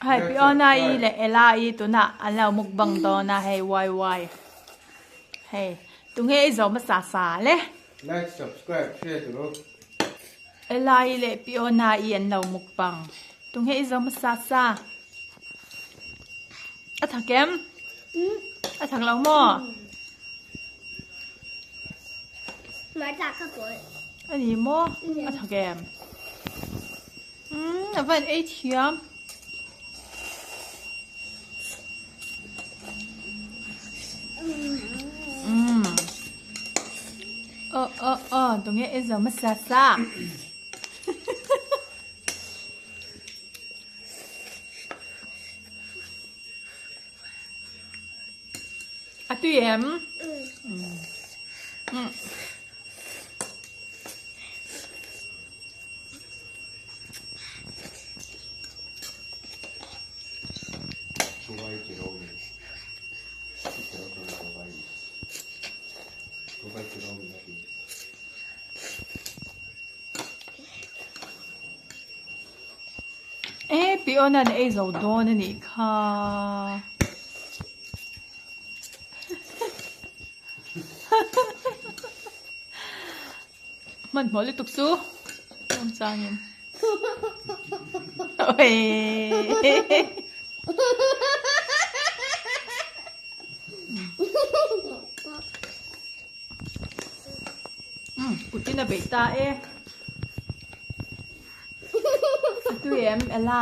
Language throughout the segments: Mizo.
Hei Fiona-i leh Ella-i tunah an lo mukbang dawn a hei wai wai. Hei tunge i zawm hmasa sa le. Like subscribe share tur aw. Ella-i leh Fiona-i an lo mukbang. Tunge i zawm hmasa sa. A thak em? A thak lo maw? A ni maw? A thak em? Umm a van ei thiam. Umm aw aw aw tunge ei zo hmasa sa. A tui em? Umm. E Piona'n ei zo dawn a nih kha. Hmanhmawh lutuk chu awm changin. Kutin a beih ta e. A tui em Ella?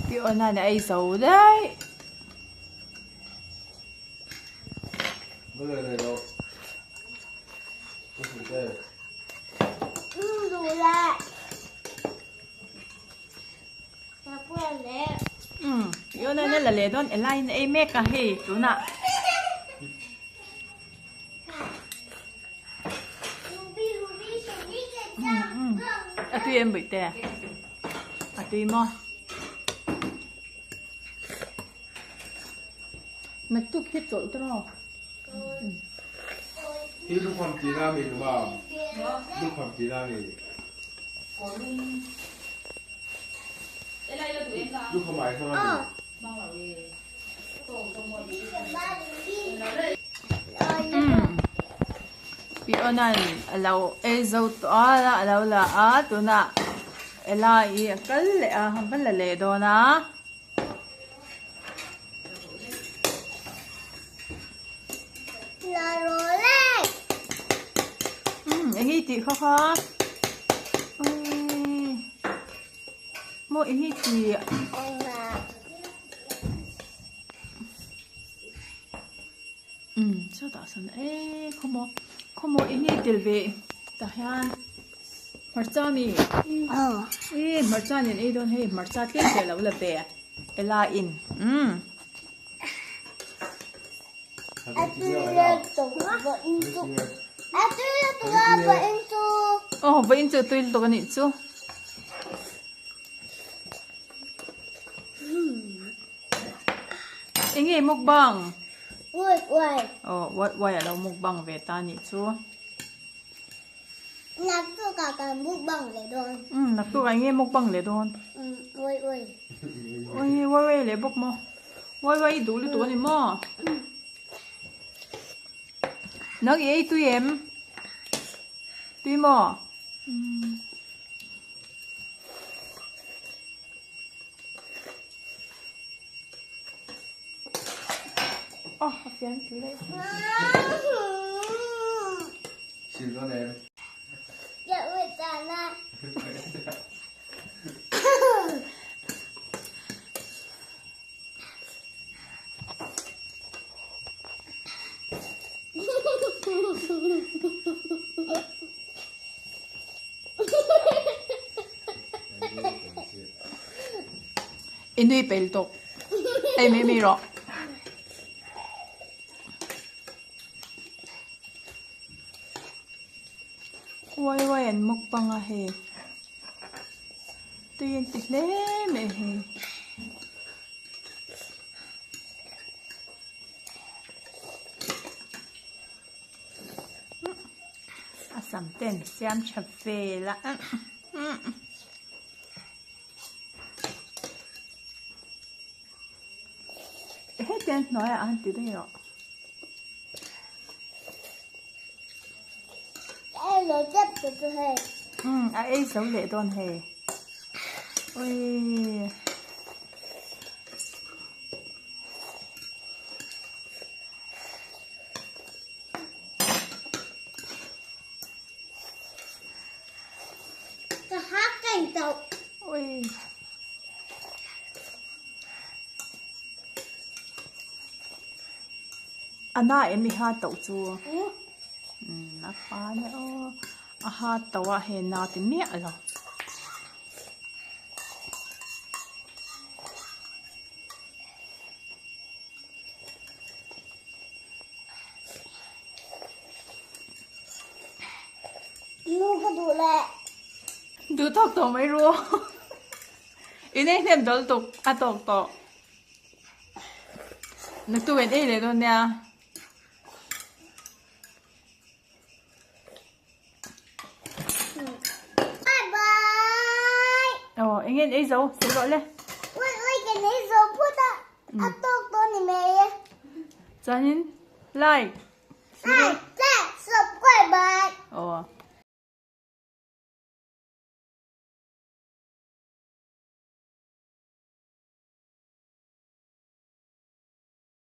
Fiona nih a ei zo daih. Umm Fiona nih a la leh dawn Ella in a ei mek a hei tunah. A tui em Bawihte? A tui maw? Naktuk hi chawlh ta rawh. Hi lukham ti na mi luma? Lukham ti na mi? Lukham ai hmang a mi? Pionan a lo ei zo tawh a, a lo la a, tunah Ella i a kal leh a, a va la leh dawn a. Eng hi tih kha kha maw eng hi tih umm sawtah sawn eee khawmaw khawmaw eng hi tel ve tah hian hmarcha ami eee hmarcha nen ei dawn hei hmarcha tlem te alo la ve ela in umm. Aw vawiin chu tui lutuk a nih chu. Eng nge mukbang? Aw uai uai a lo mukbang ve ta a nih chu. Umm naktuk ah eng nge mukbang leh dawn? Uai uai leh bawk maw? Uai uai i duh lutuk a ni maw? Nang i ei tui em? Tui maw? Aw a fian tlu daih. Sil dawn em? I nui pel tawk ei mai mai rawh. Uai uai an mukbang a hei. Tui an ti hle mai hei. A sam te an siam tha vel a. Heti an hnuaiah an ti daih rawh. A ei zo leh dawn hei. Ui. Ka hak ka in tauh. Ui. A na em i ha tauh chu. Um a pa le aw. A ha tauh a hei na ti miah lo. Nu ka duh le. Duh tawk tawh mai ru. In ei hnem dawlh tuk a tawk tawh. Naktuk in ei leh dawn nia. Bye bye. Aw eng in ei zo sawi rawh le. Ui ui kan ei zo phut a. A tawk dawn ni mai e. Chuanin like. Like.